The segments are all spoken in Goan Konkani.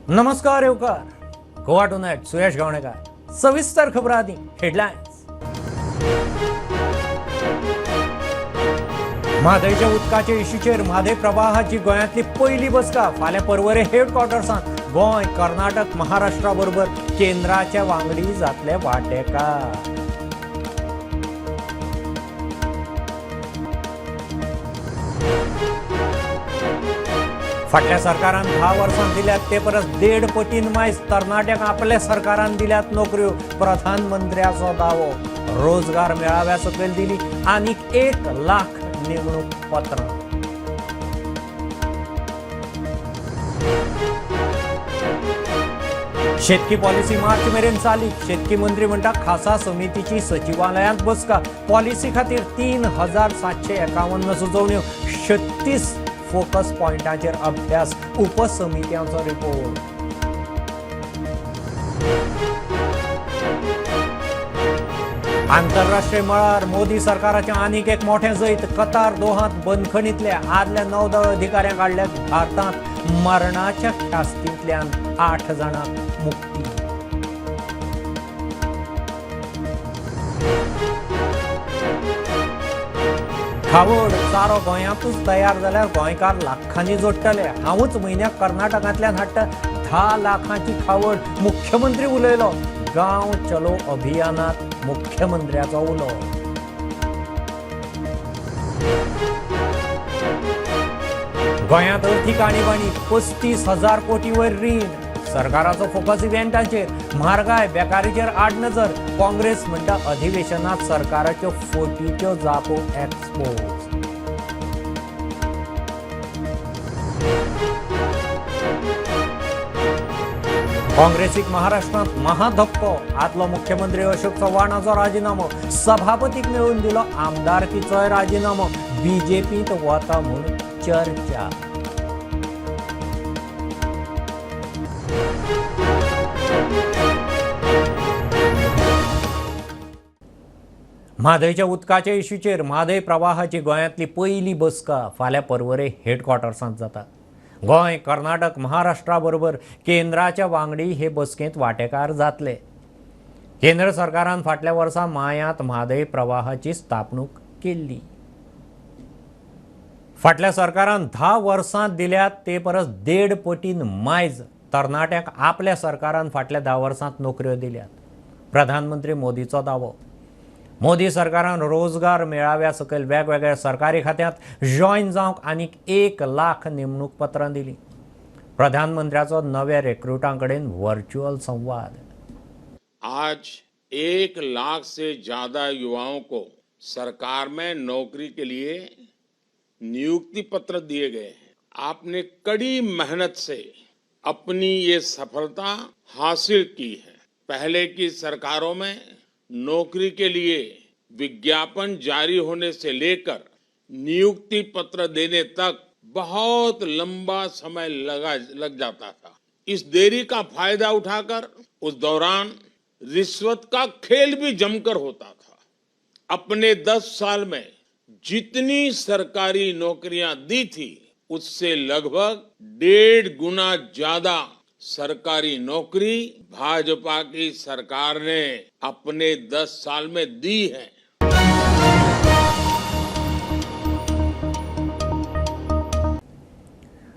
नमस्कार येवकार गोवा टुनायट सुयश गावणेकार. सविस्तर खबर आदी हेडलायन्स. म्हादयच्या उदकाच्या इश्यूचेर म्हादय प्रवाहाची गोंयांतली पयली बसका फाल्यां पर्वरे हेडक्वॉर्टर्सांत. गोंय, कर्नाटक, महाराष्ट्रा बरोबर केंद्राचे वांगडी जातले वांटेकार. फाटल्या सरकारान 10 वर्सां दिल्यात ते परस 1.5 पटीन मायज तरणाट्यांक आपल्या सरकारान दिल्यात नोकऱ्यो. प्रधानमंत्र्याचो दावो. रोजगार मेळाव्या सकयल दिली आनीक 1 लाख नेमणूक पत्रां. शेतकी पॉलिसी मार्च मेरेन चालीक. शेतकी मंत्री म्हणटा खासा समितीची सचिवालयांत बसका. पॉलिसी खातीर 3751 सुचोवण्यो, 36 फोकस पॉयंटाचेर अभ्यास. उपसमित्यांचो रिपोर्ट. आंतरराष्ट्रीय मळार मोदी सरकाराचें आनीक एक मोठें जैत. कतार दोहांत बंदखणींतल्या आदल्या नौदळ अधिकाऱ्यांक हाडल्यात भारतांत. मरणाच्या ख्यास्तींतल्यान 8 जाणांक मुक्ती. खावड चारो गोंयांतूच तयार जाल्यार गोंयकार लाखांनी जोडटले. हांवूच म्हयन्याक कर्नाटकांतल्यान हाडटा 10 लाखांची खावड. मुख्यमंत्री उलयलो. गांव चलो अभियानात मुख्यमंत्र्याचो उलो. गोंयांत अर्थीक आणीबाणी, 35,000 कोटी वयर रीण. सरकाराचो फोकस इव्हेंटाचेर. म्हारगाय, बेकारीचेर आडनजर. काँग्रेस म्हणटा अधिवेशनात सरकाराच्यो फटीच्यो जापो एक्सपोज. काँग्रेसीक महाराष्ट्रांत महाधक्को. आदलो मुख्यमंत्री अशोक चव्हाणाचो राजिनामो. सभापतीक मेळून दिलो आमदारकीचोय राजिनामो. बीजेपींत वता म्हूण चर्चा. म्हादयच्या उदकाच्या इश्यूचेर म्हादय प्रवाहाची गोंयांतली पयली बसका फाल्यां पर्वरे हेडक्वॉर्टर्सांत जाता. गोंय, कर्नाटक, महाराष्ट्रा बरोबर केंद्राच्या वांगडी हे बसकेंत वांटेकार जातले. केंद्र सरकारान फाटल्या वर्सा मायांत म्हादय प्रवाहाची स्थापणूक केल्ली. फाटल्या सरकारान 10 वर्सां दिल्यात ते परस 1.5 पटीन मायज तरणाट्यांक आपल्या सरकारान फाटल्या 10 वर्सांत नोकऱ्यो दिल्यात. प्रधानमंत्री मोदीचो दावो. मोदी सरकारान रोजगार मेळाव्या सकयल वेगवेगळ्या सरकारी खात्यांत जॉयन जावंक आनीक 1 लाख नेमणूक पत्रां दिलीं. प्रधानमंत्र्याचो नव्या रेक्रुटां कडेन व्हर्च्युअल संवाद. आज 1 लाख से ज्यादा युवाओं को सरकार में नौकरी के लिए नियुक्ति पत्र दिए गए हैं. आपने कड़ी मेहनत से अपनी ये सफलता हासिल की है. पहले की सरकारों में नौकरी के लिए विज्ञापन जारी होने से लेकर नियुक्ति पत्र देने तक बहुत लंबा समय लग जाता था. इस देरी का फायदा उठाकर उस दौरान रिश्वत का खेल भी जमकर होता था. अपने 10 साल में जितनी सरकारी नौकरियां दी थी, उससे लगभग 1.5 गुना ज्यादा सरकारी नौकरी भाजपा की सरकार ने अपने 10 साल में दी है.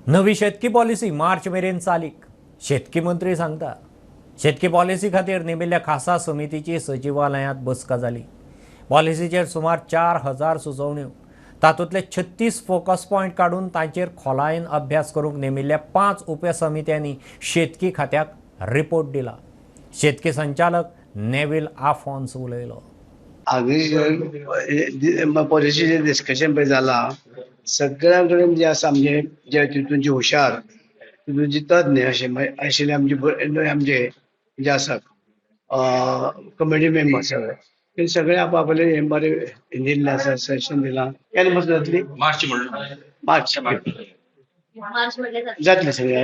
नवी शेतकी पॉलिसी मार्च मेरेन चालीक. शेतकी मंत्री सांगता. शेतकी पॉलिसी खातीर नेमिल्ल्या खासा समितीची सचिवालयांत बसका जाली. पॉलिसीचेर सुमार 4000 सुचोवण्यो, तातूंतले 36 फोकस पॉयंट काडून तांचेर खोलायेन अभ्यास करूंक नेमिल्ल्या 5 उपसमित्यांनी शेतकी खात्याक रिपोर्ट दिला. शेतकी संचालक नेवील आफोन्स उलयलो. आग्री पॉलिसीचें डिस्कशन पळय जालां, सगळ्यां कडेन जे आसा आमचे जे तितून जे हुशार, तितून जे तज्ञ अशे आशिल्ले आमचे आमचे जे आसात कमिटी मेंबर सगळे, ते सगळे आप आपले हे बरे दिल्ले आसा, सजेशन दिलां. केन्ना पासून जातली? मार्च म्हणून. मार्च जातले सगळे.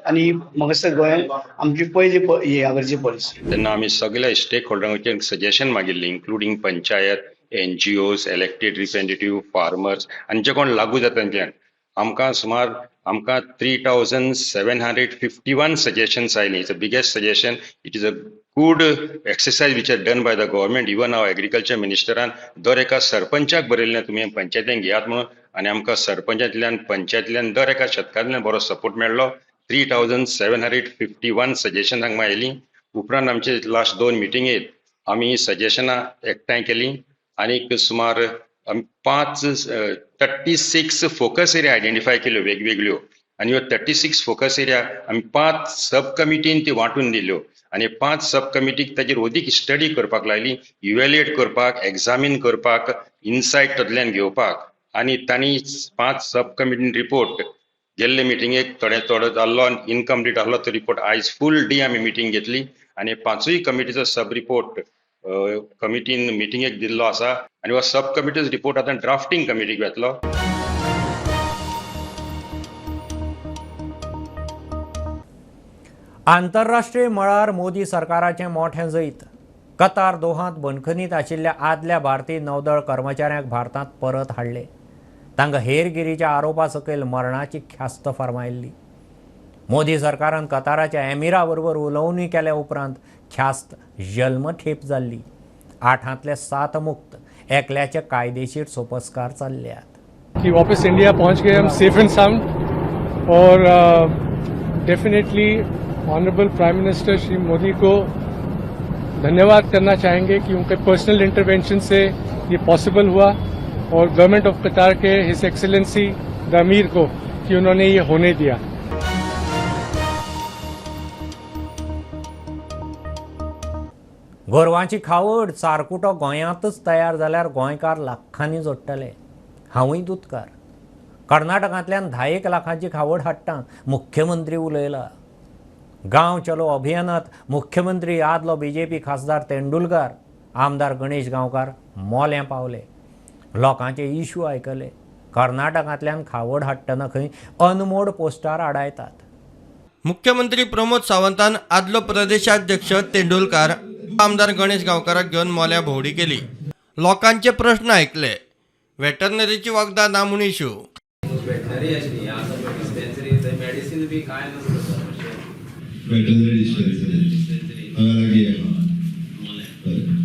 आनी म्हाका दिसता गोंयांत आमची पयली ही आगरची पॉलिसी. तेन्ना आमी सगळ्या स्टेक होल्डरांचेर सजेशन मागिल्ली, including panchayat, NGOs, elected representative, farmers आनी जे कोण लागू जाता तांच्यान. आमकां सुमार आमकां 3,751 सजेशन्स आयलीं. It's a biggest suggestion. It is a good exercise which are done by the government. Even our agriculture मिनिस्टरान दर एका सरपंचाक बरयल्लें तुमी पंचायतीन घेयात म्हणून, आनी आमकां सरपंचांतल्यान पंचायतींतल्यान दर एका शेतकारांतल्यान बरो सपोर्ट मेळ्ळो. 3,751 सजेशन आमकां आयलीं. उपरांत आमचे लास्ट 2 मिटिंगेत आमी सजेशनां एकठांय केलीं आनीक सुमार 36 फोकस एरिया आयडेंटिफाय केल्यो वेगवेगळ्यो, आनी ह्यो 36 फोकस एरिया आमी 5 सब कमिटीन ती वांटून दिल्यो आनी 5 सब कमिटीक ताजेर अदीक स्टडी करपाक लायली, इव्हॅल्युएट करपाक, एग्जामीन करपाक, इनसायट तातूंतल्यान घेवपाक. आनी तांणी 5 सब कमिटीन रिपोर्ट गेल्ले मिटिंगेक थोडे थोडो जाल्लो आनी इनकम्प्लीट आहलो तो रिपोर्ट आयज फूल डे आमी मिटींग घेतली आनी 5 कमिटीचो सब रिपोर्ट कमिटीन मिटिंगेक दिल्लो आसा आनी हो सब कमिटीचो रिपोर्ट आतां ड्राफ्टींग कमिटीक वेतलो. आंतरराष्ट्रीय मळार मोदी सरकाराचें मोठें जैत. कतार दोहांत बंदखणींत आशिल्ल्या आदल्या भारतीय नौदळ कर्मचाऱ्यांक भारतांत परत हाडले. तांकां हेरगिरीच्या आरोपा सकयल मरणाची ख्यास्त फर्मायल्ली. मोदी सरकारान कताराच्या एमिरा बरोबर उलोवणी केल्या उपरांत ख्यास्त जल्मठेप जाल्ली. 8ांतले 7 मुक्त, एकल्याचे कायदेशीर सोपस्कार चल्ल्यात. कि वापस इंडिया पहुंच गए हम सेफ एंड साउंड, और definitely honourable prime minister Shri Modi को धन्यवाद करना चाहेंगे कि उनके पर्सनल इंटरवेंशन से ये पॉसिबल हुआ, और गवर्नमेंट ऑफ कतार के his excellency the अमीर को कि उन्होंने ये होने दिया. गोरवांची खावड चारकुटो गोंयांतच तयार जाल्यार गोंयकार लाखांनी जोडटले. हांवूय दुदकार. कर्नाटकांतल्यान 10 लाखांची खावड हाडटा, मुख्यमंत्री उलयला. गांव चलो अभियानात मुख्यमंत्री आदलो बीजेपी खासदार तेंडुलकार, आमदार गणेश गांवकार मोल्यां पावले. लोकांचे इशू आयकले. कर्नाटकांतल्यान खावड हाडटना खंय अनमोड पोस्टार आडायतात. मुख्यमंत्री प्रमोद सावंतान आदलो प्रदेशाध्यक्ष तेंडुलकार, आमदार गणेश गांवकाराक घेवन मोल्या भोंवडी केली. लोकांचे प्रश्न आयकले. वेटरनरीची वखदां ना म्हूण इशू. वेटनरी आशिल्ली आतां डिस्पेन्सरी थंय मेडिसीन बी कांय नासता सर. वेटरनरी डिस्पेन्सरी हांगा लागीं आहा,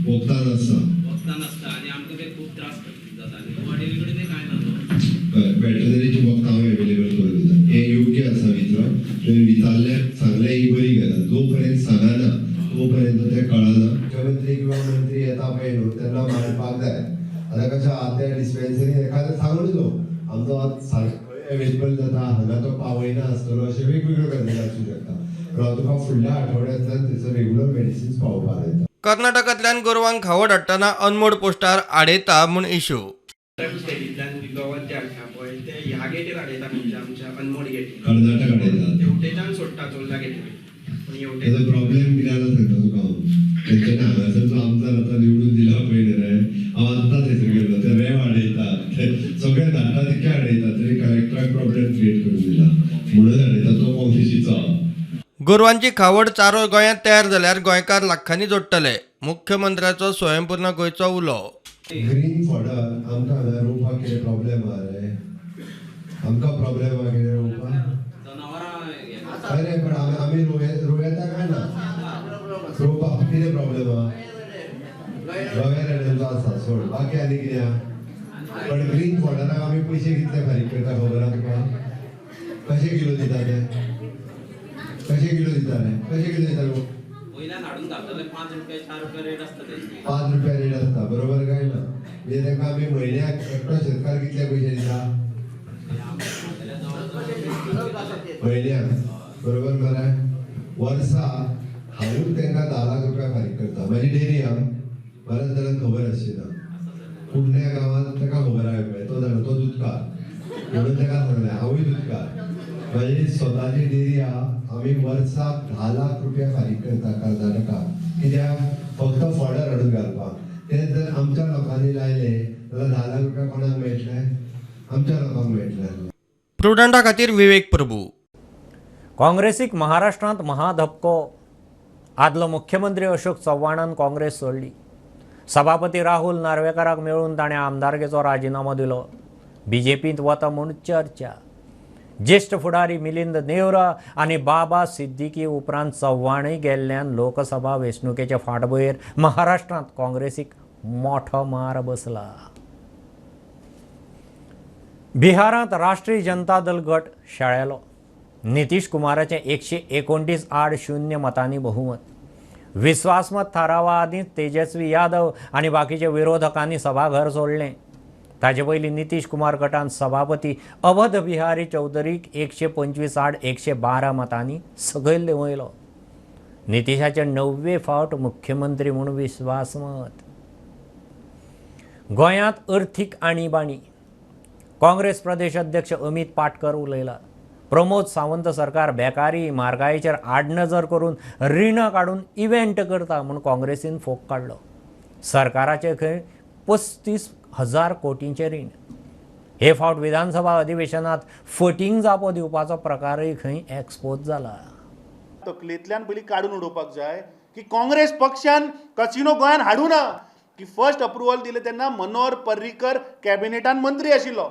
वखदां नासता, वखदां नासता आनी आमकां ते खूब त्रास जाता आनी वडील कडेन कांय ना. वेटरनरीची वखदां हांव एवेलेबल करून दिता. हें योग्य आसा मित्र, तुवें विचारलें सांगलें ही बरी गजाल. जो पर्यंत सांगना तो पर्यंत तें कळना. मुख्यमंत्री किंवा मंत्री येता पळय न्हू तेन्ना मांडपाक जाय. आतां कशें आहा त्या डिस्पेन्सरी एखादें सांगून न्हू आमचो सारको एवेलेबल जाता, हांगा तो पावयना आसतलो, अशें वेगवेगळ्यो गजाली आसूं शकता. पूण हांव तुका फुडल्या आठवड्यांतल्यान थंयसर रेगुलर मेडिसिन्स पावोवपाक लायता. कर्नाटकांतल्यान गोरवांक खावड हाडटना अनमोड पोस्टार आडयता म्हूण इशू. स्टेटींतल्यान गवत जे हाडटा पळय ते ह्या गेटीर हाडयता, म्हणजे आमच्या अनमोड गेटीर. कर्नाटक हाडयतात, तेवटेच्यान सोडटा चोर्ला गेटीर. पूण तेजो प्रॉब्लेम कितें आसा सांगता तुका हांव. तेंच्यांनी हांगासर जो आमदार आतां निवडून दिला पळय न्ही रे, हांव आत्तां थंयसर गेल्लो, ते रेंव हाडयतात, ते सगळे धाडटा तितके हाडयतात, तरी कलेक्टराक प्रॉब्लेम क्रिएट करून दिला म्हणून हाडयता तो काँग्रेसीचो. गोरवांची खावड चारो गोंयांत तयार जाल्यार गोंयकार लाखांनी जोडटले. मुख्यमंत्र्याचो स्वयंपूर्ण गोंयचो उलो. ग्रीन फॉडर आमकां हांगा रोवपाक कितें प्रॉब्लेम आहा रे? आमकां प्रॉब्लेम आहा कितें रोवपाक? अरे पण आमी रोयता काय ना रोवपाक कितें प्रॉब्लेम आहा? रव्या रेड्यांचो आसा सोड, बाकी आनी कितें आहा? पण ग्रीन फॉडराक आमी पयशे कितले फारीक करता खबर आहा तुका? कशे किलो दिता ते? कशे किलो दिता रे? कशे किलो दिता लोक? वयल्यान हाडून घालतले 5 रुपया 4 रुपया रेट आसता तेजी. 5 रुपया रेट आसता, बरोबर काय ना? म्हणजे तांकां आमी म्हयन्याक एकटो शेतकार कितले पयशे दिता म्हयन्याक? बरोबर मरे? वर्सा हांवूच तांकां 10 लाख रुपया फारीक करता. म्हाजी डेरी आहा, बऱ्याच जाणांक खबर आसची ना. कुडण्या गांवांत ताका खबर आहा पळय, तो जाणा, तो दुदकार म्हणून ताका सांगलें हांवूय दुदकार. म्हाजी स्वताची डेरी आहा, आमी वर्साक 10 लाख रुपया फारीक करता कर्नाटकाक. कित्याक? फक्त फॉडर हाडून घालपाक. ते जर आमच्या लोकांनी लायले जाल्यार 10 लाख रुपया कोणाक मेळटले? आमच्या लोकांक मेळटले. प्रुडंटा खातीर विवेक प्रभू. काँग्रेसीक महाराष्ट्रांत महाधपको. आदलो मुख्यमंत्री अशोक चव्हाणान काँग्रेस सोडली. सभापती राहुल नार्वेकाराक मेळून ताणें आमदारकेचो राजिनामो दिलो. बीजेपींत वता म्हूण चर्चा. ज्येश्ठ फुडारी मिलिंद नेवरा आनी बाबा सिद्दीकी उपरांत चव्हाणूय गेल्ल्यान लोकसभा वेंचणुकेचे फाटभुंयेर महाराष्ट्रांत काँग्रेसीक मोठो मार बसला. बिहारांत राष्ट्रीय जनता दल गट शेळेलो. नितीश कुमाराचें 129-0 मतांनी बहुमत. विस्वासमत थारावा आदींच तेजस्वी यादव आनी बाकीच्या विरोधकांनी सभाघर सोडलें. ताजे पयलीं नितीश कुमार गटान सभापती अवध बिहारी चौधरीक 125-112 मतांनी सकयल देंवयलो. नितीशाचे 9वे फावट मुख्यमंत्री म्हूण विस्वासमत. गोंयांत अर्थीक आणीबाणी. काँग्रेस प्रदेश अध्यक्ष अमित पाटकर उलयला. प्रमोद सावंत सरकार बेकारी म्हारगायेचेर आडनजर करून रिणां काडून इव्हेंट करता म्हूण काँग्रेसीन फोग काडलो. सरकाराचें खंय 35,000 कोटींचें रीण. हे फावट विधानसभा अधिवेशनात फटींग जापो दिवपाचो प्रकारय खंय एक्सपोज जाला. तकलेंतल्यान पयलीं काडून उडोवपाक जाय की काँग्रेस पक्षान कसिनो गोंयांत हाडूं ना. की फर्स्ट अप्रुवल दिलें तेन्ना मनोहर पर्रीकर कॅबिनेटान मंत्री आशिल्लो.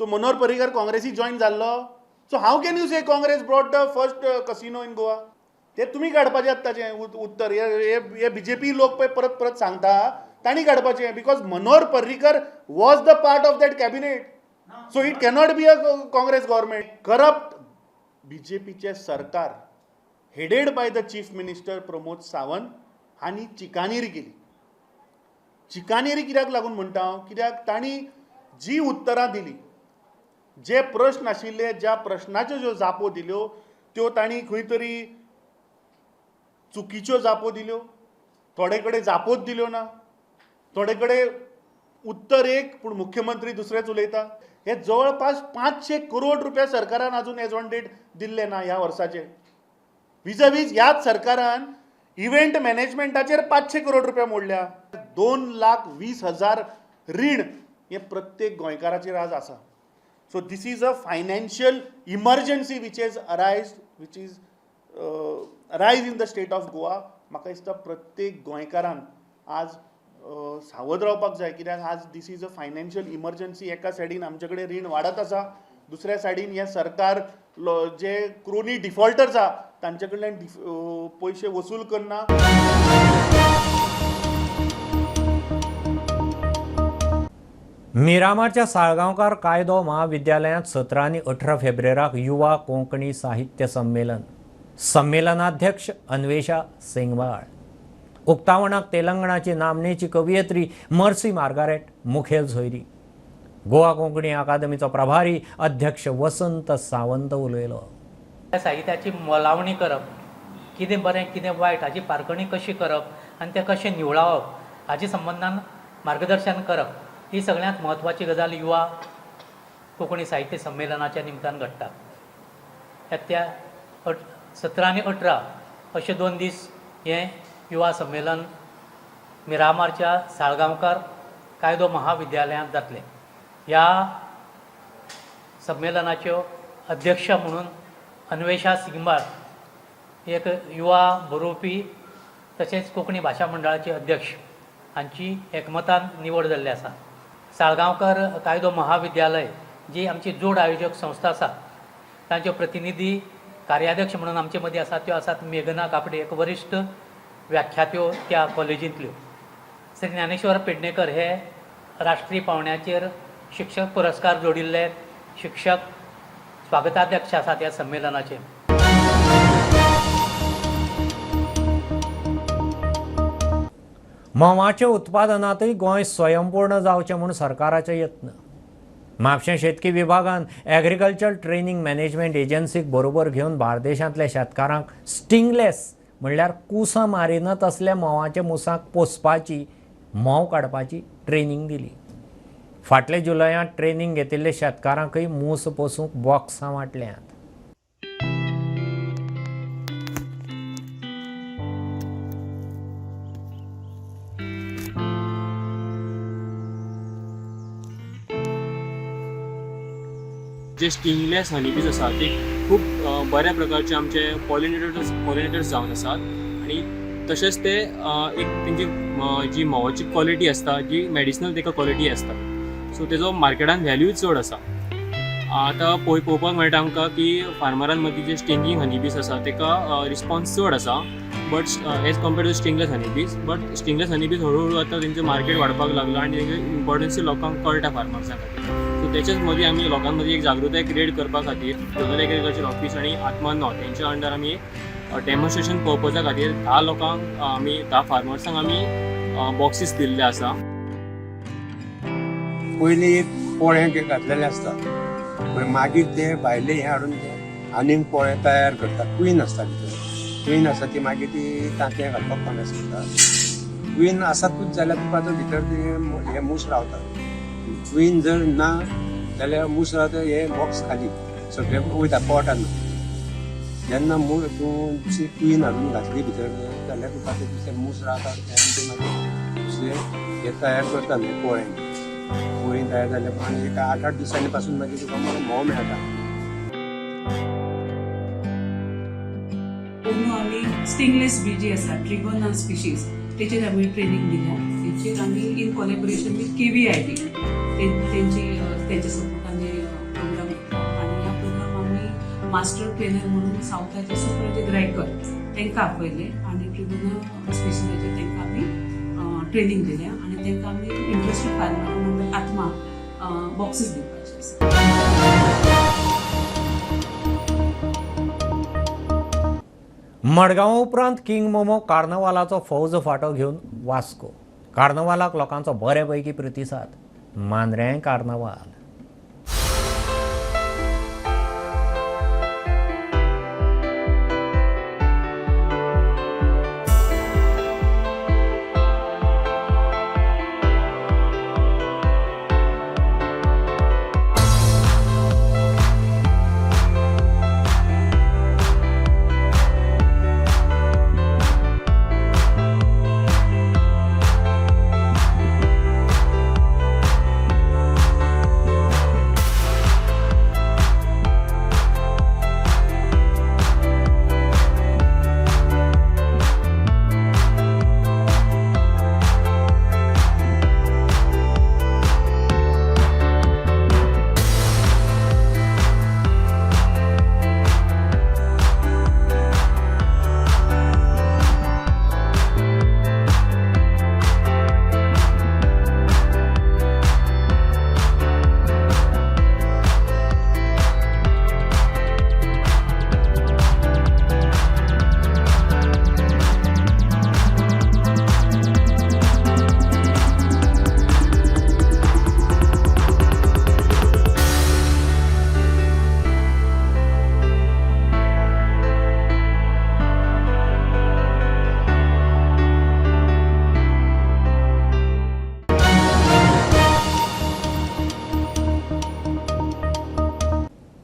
सो मनोहर पर्रीकर काँग्रेसी जॉयन जाल्लो. So how can you say Congress brought the first casino in Goa? ते तुमी काडपाचें आतां ताचें उत्तर. हे बीजेपी लोक पळय परत परत सांगता तांणी काडपाचें, because Manohar Parrikar was the part of that cabinet. So it cannot be a Congress government. Corrupt बीजेपीचें सरकार headed by the chief minister Pramod Sawant हांणी चिकानेरी केली. चिकानेरी कित्याक लागून म्हणटा हांव, कित्याक तांणी जी उत्तरां दिली, जे प्रश्न आशिल्ले, ज्या प्रश्नाच्यो ज्यो जापो दिल्यो त्यो तांणी खंय तरी चुकीच्यो जापो दिल्यो, थोडे कडेन जापोच दिल्यो ना, थोडे कडेन उत्तर एक पूण मुख्यमंत्री दुसरेंच उलयता. हे जवळपास 500 करोड रुपया सरकारान अजून एज ऑन डेट दिल्ले ना ह्या वर्साचे. विजवीज ह्याच सरकारान इव्हेंट मॅनेजमेंटाचेर 500 करोड रुपया मोडल्या. 2,20,000 रीण हे प्रत्येक गोंयकाराचेर आज आसा. So this is a financial emergency which is arise which is arise in the state of Goa. म्हाका दिसता प्रत्येक गोंयकारान आज सावध रावपाक जाय, कित्याक आज this is a financial emergency. एका सायडीन आमचे कडेन रीण वाडत आसा, दुसऱ्या सायडीन हें सरकार जे क्रोनी डिफॉल्टर्स आहा तांचे कडल्यान पयशे वसूल करना. मिरामारच्या साळगांवकार कायदो महाविद्यालयांत 17 आनी 18 फेब्रेराक युवा कोंकणी साहित्य संमेलन. संमेलनाध्यक्ष अन्वेषा सिंगबाळ. उक्तावणाक तेलंगणाची नामनेची कवयित्री मर्सी मार्गारेट मुखेल सोयरी. गोवा कोंकणी अकादमीचो प्रभारी अध्यक्ष वसंत सावंत उलयलो. साहित्याची मोलावणी करप, कितें बरें कितें वायट हाची पारखणी कशी करप आनी तें कशें निवळावप हाचे संबंदान मार्गदर्शन करप ही सगळ्यांत म्हत्वाची गजाल युवा कोंकणी साहित्य संमेलनाच्या निमतान घडटा. त्या 17 आनी 18 अशे 2 दीस हें युवा संमेलन मिरामारच्या साळगांवकार कायदो महाविद्यालयांत जातलें. ह्या संमेलनाच्यो अध्यक्ष म्हणून अन्वेषा सिंगबाळ एक युवा बरोवपी तशेंच कोंकणी भाशा मंडळाचे अध्यक्ष हांची एकमतान निवड जाल्ली आसा. साळगांवकर कायदो महाविद्यालय जी आमची जोड आयोजक संस्था आसा तांच्यो प्रतिनिधी कार्याध्यक्ष म्हणून आमचे मदीं आसात त्यो आसात मेघना कापडे, एक वरिश्ठ व्याख्यात्यो त्या कॉलेजींतल्यो. श्री ज्ञानेश्वर पेडणेकर हे राष्ट्रीय पावंड्याचेर शिक्षक पुरस्कार जोडिल्ले शिक्षक स्वागताध्यक्ष आसात ह्या संमेलनाचे. म्होंवाच्या उत्पादनांतय गोंय स्वयंपूर्ण जावचें म्हूण सरकाराचे यत्न. म्हापशें शेतकी विभागान एग्रीकल्चर ट्रेनिंग मॅनेजमेंट एजन्सीक बरोबर घेवन बार्देशांतल्या शेतकारांक स्टिंगलेस म्हणल्यार कुसां मारिना तसल्या म्होंवाच्या मुसांक पोसपाची, म्होंव काडपाची ट्रेनिंग दिली. फाटले जुलयांत ट्रेनिंग घेतिल्ले शेतकारांकय मूस पोसूंक बॉक्सां वांटल्यांत. जे स्टिंगलेस हनीबीज आसा ते खूब बऱ्या प्रकारचे आमचे पॉलिनेटर्स जावन आसात आनी तशेंच ते एक तेंची जी म्होंवाची क्वॉलिटी आसता जी मेडिसिनल ताका क्वॉलिटी आसता, सो तेजो मार्केटान व्हॅल्यू चड आसा. आतां पळोवपाक मेळटा आमकां की फार्मरां मदीं जे स्टिंगींग हनीबीज आसा तेका रिस्पोन्स चड आसा, but as compared to stingless honeybees. But stingless honeybees हळू हळू आतां तेंचें मार्केट वाडपाक लागलां आनी तेंचे इम्पोर्टन्सूय लोकांक कळटा फार्मर्सां खातीर. सो तेच्याच मदीं आमी लोकां मदीं एक जागृताय क्रिएट करपा खातीर झोनल एग्रीकल्चर ऑफीस आनी आत्मा नॉर्थ हेंच्या अंडर आमी डेमॉन्स्ट्रेशन पर्पजा खातीर 10 लोकांक आमी 10 फार्मर्सांक आमी बॉक्सीस दिल्ले आसा. पयलीं एक पोळें घातलेलें आसता, मागीर ते भायले हें हाडून ते आनीक पोळे तयार करता. क्वीन आसता भितर, क्वीन आसा ती मागीर ती तांतयां घालपाक कॉमेस करता. क्वीन आसातूच जाल्यार तुका तो भितर ते हे मूस रावता. क्वीन जर ना जाल्यार मूस रावता, हे बॉक्स खाली सगळे वयता पोटान. जेन्ना तूं दुसरी क्वीन हाडून घातली भितर जाल्यार तुका ते दुसरे मूस रावता ते मागीर दुसरे हे तयार करता न्ही पोळे. पोळी तयार जाल्या आनी एक 8-8 दिसांनी पासून मागीर तुका म्होंव मेळटा. अंदू आमी स्टिंगलेस बी जी आसा ट्रिगोना स्पिशीज तेचेर आमी ट्रेनींग दिल्या. तेचेर आमी in collaboration with KVIT तेंची तेंच्या सपोर्ट आमी प्रोग्राम घेतला आनी ह्या प्रोग्राम आमी मास्टर ट्रेनर म्हणून सावथाचे सुप्रजीत रायकर तांकां आपयले आनी ट्रिगोना स्पिशीजाचेर तांकां आमी ट्रेनींग दिल्या आनी तांकां आमी इंट्रस्टेड फार्मर म्हणून आत्मा बॉक्सीस दिवपाचे आसा. मडगांव उपरांत किंग मोमो कार्नवालाचो फौज फांटो घेवन वास्को. कार्नवालाक लोकांचो बरे पैकी प्रतिसाद. मांद्रें कार्नवाल.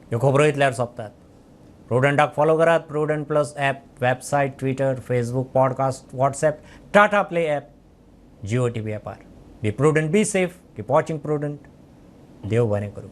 ह्यो खबरो इतल्यार सोंपतात. प्रुडंटाक फॉलो करात. Prudent plus app, website, Twitter, Facebook, podcast, WhatsApp, Tata Play app, Jio TV ॲपार. Be prudent, be safe, keep watching Prudent. देव बरें करूं.